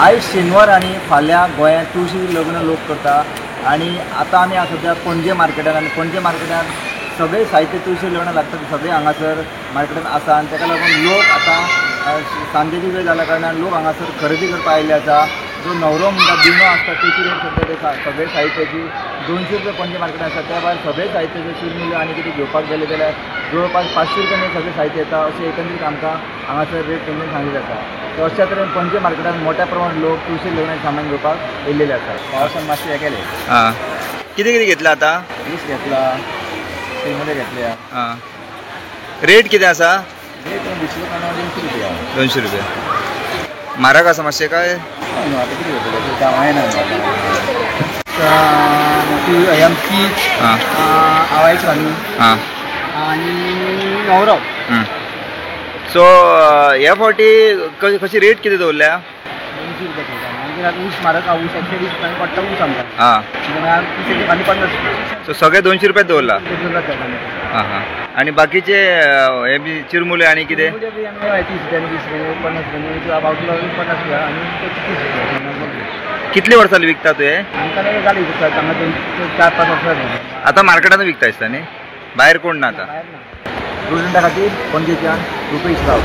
आयज शेनवार आनी फाल्यां गोंयांत तुळशी लग्न लोक करता आनी आतां आमी सद्या पणजे मार्केटान आनी पणजे मार्केटान सगळे साहित्य तुळशी लग्न लागता सगळे हांगासर मार्केटान आसा आनी ताका लागून लोक आतां सांजेची वेळ जाल्या कारणान लोक हांगासर खरेदी करपाक आयिल्ले आसा. जो न्हवरो म्हणटा दिणो आसता तेची रेट सद्या सगळे साहित्याची 200 रुपया पणजे मार्केटान आसा. त्या भायर सगळे साहित्याचे चिरमुल्यो आनी कितें घेवपाक गेले जाल्यार जवळपास 500 रुपयांनी सगळें साहित्य येता अशें एकंदरीत आमकां हांगासर रेट तेंच्यानी सांगिल्ले आसा. तर अशा तरेन पणजे मार्केटान मोठ्या प्रमाणात लोक तुळशी लग्नाचें सामान घेवपाक येयल्लेले आसा. पावसान मातशें हें केलें. आं, कितें कितें घेतलां आतां? ऊस घेतला, चिरमुले घेतल्या. आं, रेट कितें आसा? रेट 200 रुपया. 200 रुपया. 200 रुपया. म्हारग आसा मातशें काय? आतां कितें घेतलें हांवें ना. आं, आवायचो आनी आं आनी न्हवरो. सो ह्या फावटी कशी रेट कितें दवरल्या? 200 रुपया घेता. मागीर ऊस म्हारग, ऊस 120 रुपयांनी पडटा ऊस आमकां. आं, आनी 50 रुपया. सो सगळे 200 रुपया दवरला. 200 रुपया. आं हां, आनी बाकीचे हे बी चिरमुले आनी कितें? 30 रुपयांनी, 20 रुपयांनी, 50 रुपयांनी, बावटलो 50 रुपया आनी 30 रुपया. कितले वर्सां विकता तूं हे? आमकां जाली विकता हांगा 4-5 वर्सां जाली. आतां मार्केटान विकता दिसता न्ही, भायर कोण ना आतां? भायर ना. प्रुडंटा खातीर पणजेच्यान रुपेश राव.